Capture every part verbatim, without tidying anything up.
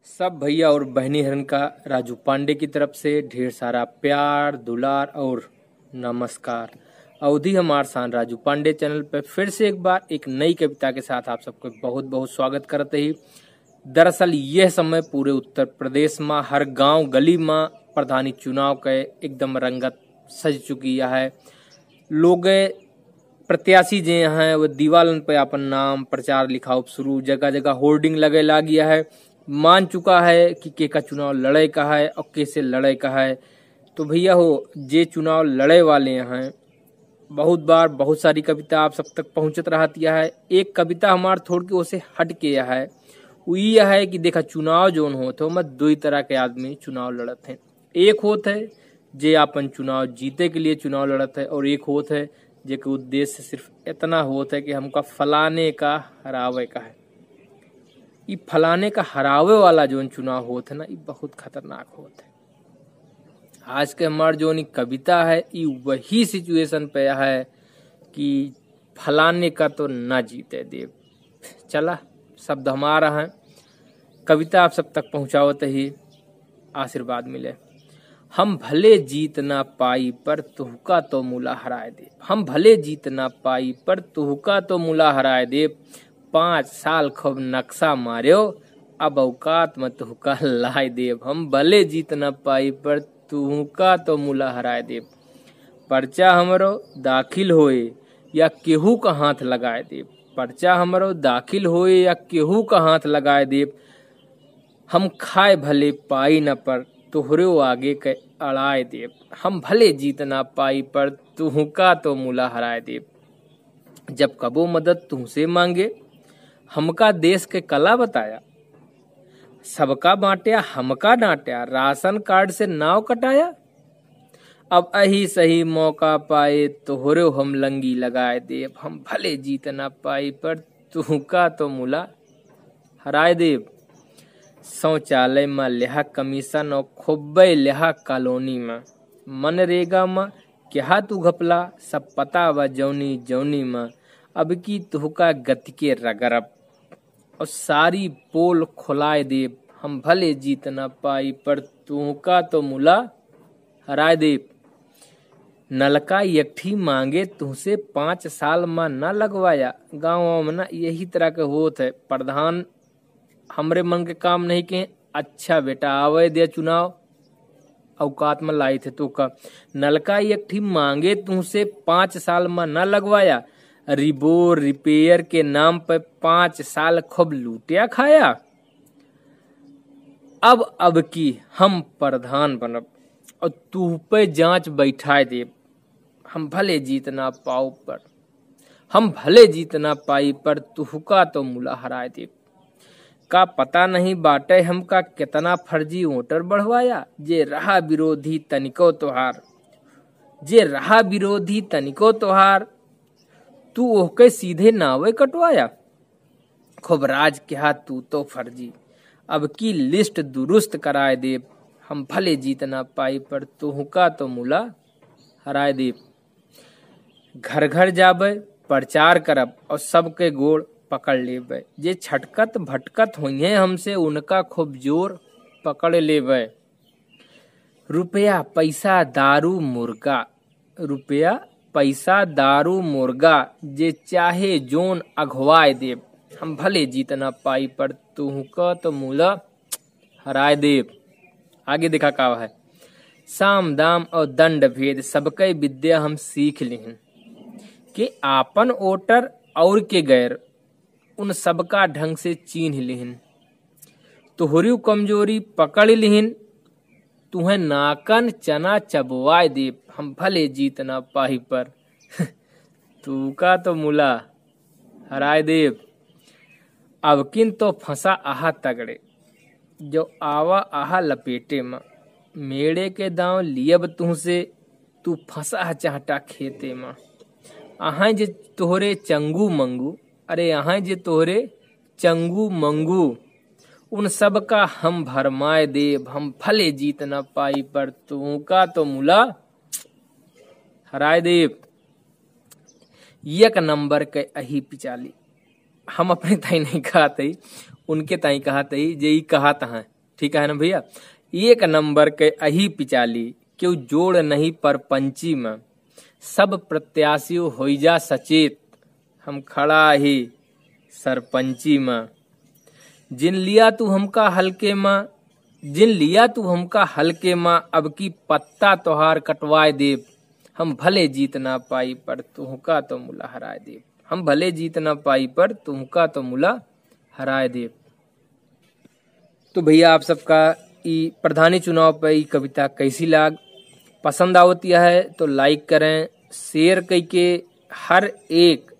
सब भैया और बहनी हरन का राजू पांडे की तरफ से ढेर सारा प्यार, दुलार और नमस्कार। अवधी हमार शान राजू पांडे चैनल पे फिर से एक बार एक नई कविता के साथ आप सबको बहुत बहुत स्वागत करते ही। दरअसल यह समय पूरे उत्तर प्रदेश मा हर गांव गली मा प्रधानी चुनाव के एकदम रंगत सज चुकी है। लोग प्रत्याशी जे हैं वो दीवालन पे अपन नाम प्रचार लिखाउब शुरू, जगह जगह होर्डिंग लगे लागिया है। मान चुका है कि केका चुनाव लड़े का है और कैसे लड़े का है। तो भैया हो, जे चुनाव लड़े वाले हैं, बहुत बार बहुत सारी कविता आप सब तक पहुँचत रहतिया है। एक कविता हमार थोड़ के ओसे हट के यह है, वो ये है कि देखा, चुनाव जोन होत हो, मैं दो ही तरह के आदमी चुनाव लड़त हैं। एक होत है जे आपन चुनाव जीते के लिए चुनाव लड़त है, और एक होत है जेके उद्देश्य सिर्फ इतना होत है कि हमका फलाने का हरावे का है। ई फलाने का हरावे वाला जोन चुनाव होत है ना, ई बहुत खतरनाक होत है। आज के हमार जोन ई कविता है, ई वही सिचुएशन पे है कि फलाने का तो ना जीते देब। चला, शब्द हमारा है, कविता आप सब तक पहुँचावत ही आशीर्वाद मिले। हम भले जीत ना पाई पर तुहका तो मुला हराए देब। हम भले जीत ना पाई पर तुहका तो मुला हराए देब। पाँच साल खूब नक्शा मार्यो, अब औकात में तुहका लाए देब। हम भले जीत ना पाई पर तुहका तो मुला हराए देब। पर्चा हमरो दाखिल होए या केहू का हाथ लगाए देब। पर्चा हमरो दाखिल होए या केहू का हाथ लगाए देब। हम खाए भले पाई न पर तोहरो आगे के अड़ाए देब। हम भले जीत ना पाई पर तुहका तो मुला हराए देब। जब कबो मदद तुहसे मांगे, हमका देश के कला बताया। सबका बांट्या, हमका डांट्या, राशन कार्ड से नाव कटाया। अब अही सही मौका पाए तोहरो हम लंगी लगाए देब। हम भले जीत ना पाई पर तुहका तो मुला हराए देब। शौचालय में लेहा कमीशन और खोब्बे लेहा कॉलोनी में। मनरेगा में केहा तू घपला, सब पता बा जौनी जौनी में। अब की तुहका गति के रगरब और सारी पोल खोलाए देब। हम भले जीत ना पाई पर तुहका तो मुला हराए देब। नलका एक ठी मांगे तुहसे पाँच साल में ना लगवाया। गाँव में ना यही तरह के होत है, प्रधान हमरे मन के काम नहीं के। अच्छा बेटा, आवे दे चुनाव, औकात में लाई थे तो का। नलका एक ठी मांगे तुहसे पाँच साल में ना लगवाया। रिबोर रिपेयर के नाम पे पाँच साल खूब लूटिया खाया। अब, अब की हम प्रधान बनब और तुह पे जांच बैठाए देब। हम भले जीत ना पाउब पर, हम भले जीत ना पाई पर तुहका तो मुला हराए देब। का पता नहीं बाटे हमका कितना फर्जी वोटर बढ़वाया। जे रहा विरोधी तनिको तोहार, जे रहा विरोधी तनिको तोहार, तू ओहके सीधे नावे कटवाया। खूब राज किहा तू तो फर्जी, अब की लिस्ट दुरुस्त कराए देब। हम भले जीत ना पाई पर तुहका तो मुला हराए देब। घर घर जाबे, प्रचार करब और सबके गोड़ पकड़ लेबे। जे छटकत भटकत होइहें हमसे, उनका खूब जोर पकड़ लेबे। रुपया, पैसा, दारू, मुर्गा, रुपया, पैसा, दारू, मुर्गा, जे चाहे जोन अघवाए देब। हम भले जीत ना पाई पर तुहका तो मुला हराए देब। आगे देखा का है, साम दाम और दंड भेद सबके विद्या हम सीख लिहिन, कि आपन वोटर और के गैर उन सबका ढंग से चीन्ह लिहिन। तोहरी कमजोरी पकड़ लिहिन, तुहें नाकन चना चबवाए देब। हम भले जीत ना पाई पर तुहका तो मुला हराए देब। अबकिन तो फंसा आहा तगड़े, जो आवा आहा लपेटे में। मेड़े के दांव लियब तुहसे, तू फंसा ह चाहटा खेते में। अहें जे तोहरे चंगू मंगू, अरे अहें जे तोहरे चंगू मंगू, उन सब का हम भरमाए देब। हम भले जीत ना पाई पर तुहका तो मुला हराए देब। एक नंबर के अही पिचाली। हम अपने ताई नहीं कहत हई, उनके ताई कहत हई, जे ई कहत हैं। ठीक है ना भइया? एक नंबर के अही पिचाली, केहू जोड़ नहीं परपंची मा, सब प्रत्याशी होइ जा सचेत, हम खड़ा ही सरपंची मा। जिन लिया तू हमका हल्के मा, जिन लिया तू हमका हल्के मा, अब की पत्ता तोहार कटवाए देब। हम भले जीत ना पाई पर तुहका तो मुला हराए देब, हम भले जीत ना पाई पर तुहका तो मुला हराए देब। तो भइया, आप सबका ई प्रधानी चुनाव पे ई कविता कैसी लाग? पसंद आवत है तो like करें, share कइके हर एक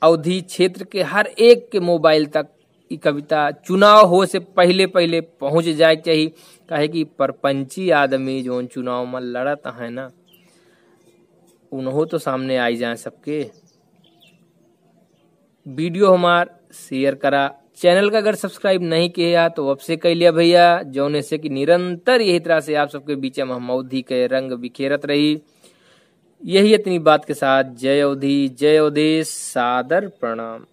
अवधी क्षेत्र के हर एक के mobile तक ई कविता चुनाव हो से पहिले पहिले पहुँच जाए के चाही, काहे कि परपंची आदमी जौन चुनाव मा लड़त है ना, उनहो तो सामने आई जाए सबके। Video हमार share करा, channel का अगर subscribe नहीं किया तो अब से कइ लिया भइया, जौने से कि निरंतर यही तरह से आप सबके बीच में हम अवधी के रंग बिखेरत रही। यही इतनी बात के साथ जय अवधी, जय अवधेश, सादर प्रणाम।